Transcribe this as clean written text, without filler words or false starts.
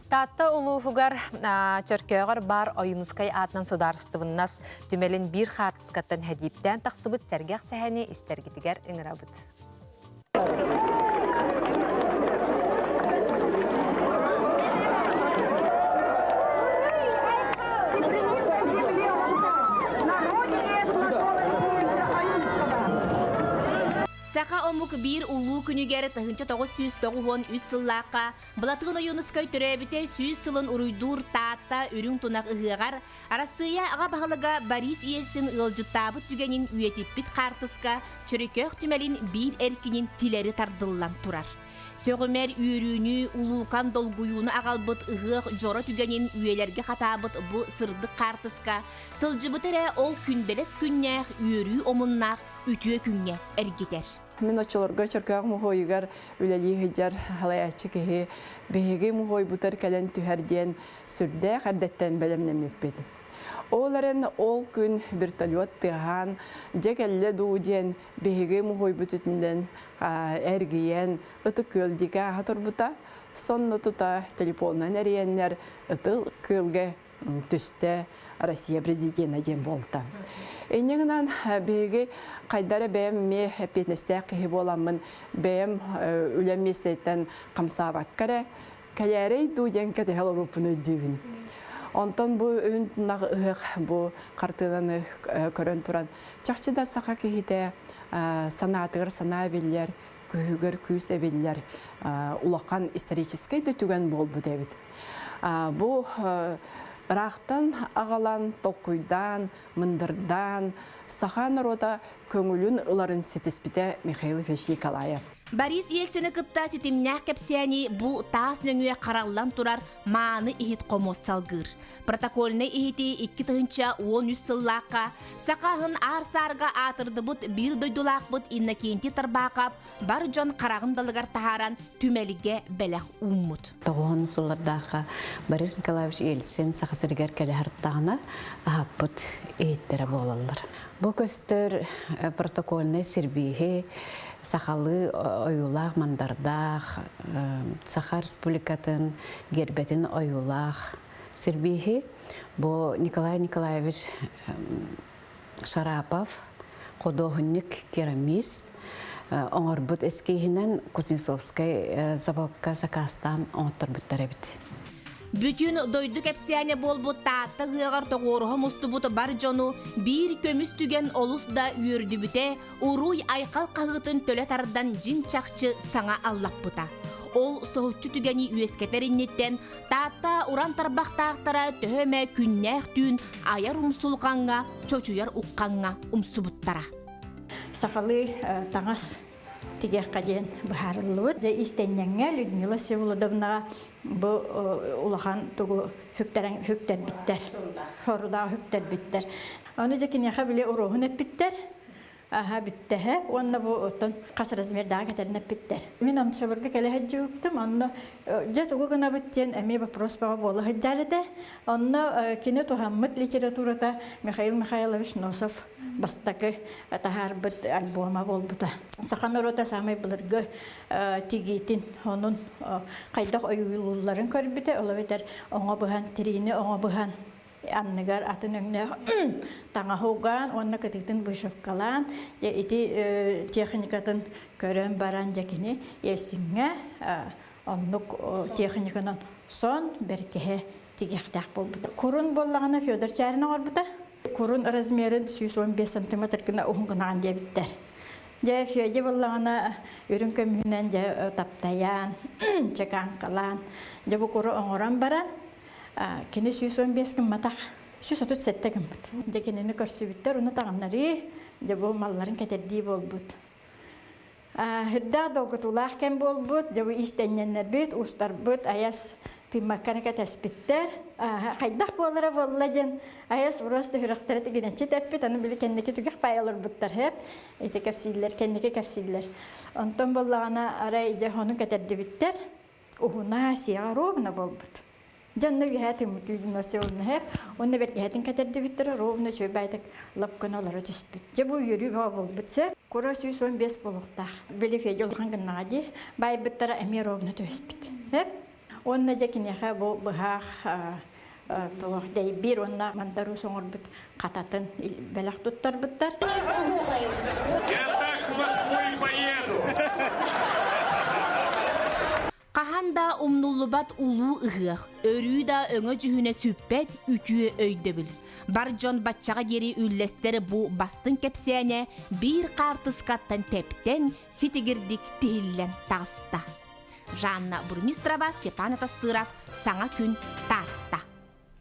Таатта улууһугар Чөркөөҕөр баар Ойуунускай аатынан судаарыстыбыннас түмэлин биир хаартыскаттан хэдииптээн тахсыбыт сэргэх сэһэни истэргитигэр ыҥырабыт. Саха омук биир улуу күнүгэр 1993 сыллаахха Былатыан Ойуунускай төрөөбүтэ 100 сылын уруйдуур Таатта үрүҥ тунах ыһыаҕар Арассыыйа аҕа баһылыга Борис Ельцин ыалдьыттаабыт түгэнин үйэтиппит хаартыска Чөрөкөөх түмэлин биир эркинин тилэри тардыллан турар. Сөҕүмэр үөрүүнү, улуукан долгуйууну аҕалбыт ыһыах дьоро түгэнин үйэлэргэ хатаабыт бу сырдык хаартыска сылдьыбыт эрэ ол күндэлэс күннээх үөрүү омуннаах үтүө күҥҥэ эргитэр. Мин оччолорго Чөркөөх муһуойугар үлэлии сылдьар салайааччы киһи биһиги муһуойбутар кэлэн түһэр диэн сүрдээх эрдэттэн бэлэмнэммиппит. Ол эрэн ол күн вертолет тыаһаан, дьэ кэллэ дуу диэн биһиги муһуойбут үтүнэн эргийэн Ытык Күөл диэки ааһа турбута. Сонно тута телефонунан эрийэннэр Ытык Күөлгэ түстэ Россия президенэ диэн буолта. Инньэ гынан биһиги хайда эрэ бэйэм эмиэ эппиэтинэстээх киһи буоламмын бэйэм үлэм миэстэтиттэн хамсаабакка эрэ кэлээрэй дуу диэн кэтэһэ олорбуппун өйдүүбүн. Онтон бу үрүн тунах ыһыах бу хартыынаны көрөн туран чахчы да саха киһитэ санаатыгар санаа биллэр, күүһүгэр күүс эбиллэр улахан историческай да түгэн буолбут эбит. Бу ыраахтан аҕалан, толкуйдаан, мындырдаан саха норуота көҥүлүн ыларын ситиспитэ Михаил Ефимович Николаев. Борис Ельцини кытта ситимнээх кэпсээни бу таас нөҥүө хараллан турар мааны иһит хомуос салгыыр. Протокольнай иһити 2013 сыллаахха саха аһын аар-саарга аатырдыбыт биир дойдулаахпыт Иннокентий Тарбаакап бар дьон хараҕын далыгар таһааран түмэлгэ бэлэх ууммут. Тоҕуһун сыллардаахха Борис Николаевич Ельцин Саха сиригэр кэлэ сырыттаҕына аһаппыт иһиттэрэ буолаллар. Бу көстөр протокольнай сирбииһи сахалыы ойуулаах мандардаах, Саха Республикатын гербэтин ойуулаах сирбииһи бу Николай Николаевич Шарапов худуоһунньук керамист оҥорбут эскиһинэн Кузнецовскай заводка сакаастаан оҥотторбуттар эбит. Бүтүн дойду кэпсээнэ буолбут Таатта ыһыаҕар тоҕуоруһа мустубут бар дьону биир көмүс түгэн олус да үөрдүбүтэ, уруй-айхал хаһыытын төлө тардан дьиҥ-чахчы саҥа аллаппыта. Ол соһуччу түгэни үөскэтэр инниттэн Таатта уран тарбахтаахтара төһө эмэ күннээх түүн айар умсулҕаҥҥа, чочуйар уххаҥҥа умсубуттара. Сахалыы таҥас тигиэххэ диэн быһаарыллыбыт. Дьэ иистэнньэҥҥэ Людмила Всеволодовнаҕа бу улахан тугу хүктэрэн хүктэрбиттэр. Хорудаҕа хүктэрбиттэр. Ону дьэ киниэхэ били уруоһун эппиттэр. Аха бүттэһэ уонна бу оттон хас размердаах кэтэрин эппиттэр. Мин ончолорго кэлэ сылдьыбыттым, онно дьэ тугу гынабыт диэн эмиэ вопрос бөҕө буола сылдьар этэ. Онно кини туһаммыт литературата Михаил Михайлович Носов бастакы таһаарбыт альбома буолбута. Саха норуота саамай былыргы тигиитин, онун хайдах ойуулуулларын көрбүтэ, ол эбэтэр оҥо быһан, тириини оҥо быһан анныгар атын өҥнөөх таҥаһы угаан уонна кытыытын вышивкалаан дьэ ити техникатын көрөн баран дьэ кини Ельциҥҥэ оннук техниканан сон бэргэһэ тигиэхтээх буолбута. Курун буоллаҕына Федор Чярин оҥорбута. Курун размерын 115 сантиметр гына уһун гынаҕын диэбиттэр. Дьэ Федя буоллаҕына үрүҥ көмүһүнэн дьэ таптайаан, чеканкалаан дьэ бу куру оҥорон баран Кини 115 гымматах, 137 гыммыт. Дьэ кинини көрсүбүттэр, уну таҕыннарыы, дьэ бу малларын кэтэрдии буолбут. Үрдээх долгутуулаах кэм буолбут, дьэ бу иистэнньэннэрбит, уустарбыт айас тыыммакка эрэ кэтэспиттэр. Хайдах буолара буолла диэн айас просто сүрэхтэрэ тигинэччи тэппит, аны били кэнники түгэх паай олорбуттар һэп. Ити кэпсииллэр, кэнники кэпсииллэр. Онтон буоллаҕына арай дьэ ону кэтэрдибиттэр. Уһуна сиэҕэ ровно буолбут. Дьэ онно үөһээ тыыммыт Людмила Семеновна уонна бэргэһэтин кэтэрдибиттэрэ ровно үчүгэй баайдык лап гына олоро түспүт. Дьэ бу үөрүү бөҕө буолбут сэр. Кура 115 буолуохтаах. Били Федя улахан гыннаҕа дии. Баайбыттара эмиэ ровно түбэспит. Эп. Уонна дьэ киниэхэ бу быһаах туох дэйбиир уонна мандарус оҥорбут хататын бэлэх туттарбыттар. Я так в Москву и поеду. Хаһан да умнуллубат улуу ыһыах, өрүү да өҥө-дьүһүнэ сүппэт үтүө өйдөбүл. Бар дьон баччаҕа диэри үллэстэр бу бастыҥ кэпсээнэ биир хаартыскаттан тэптэн, ситигирдик тиһиллэн таҕыста. Жанна Бурмистрова, Степан Атастыров, Саҥа күн, Таатта.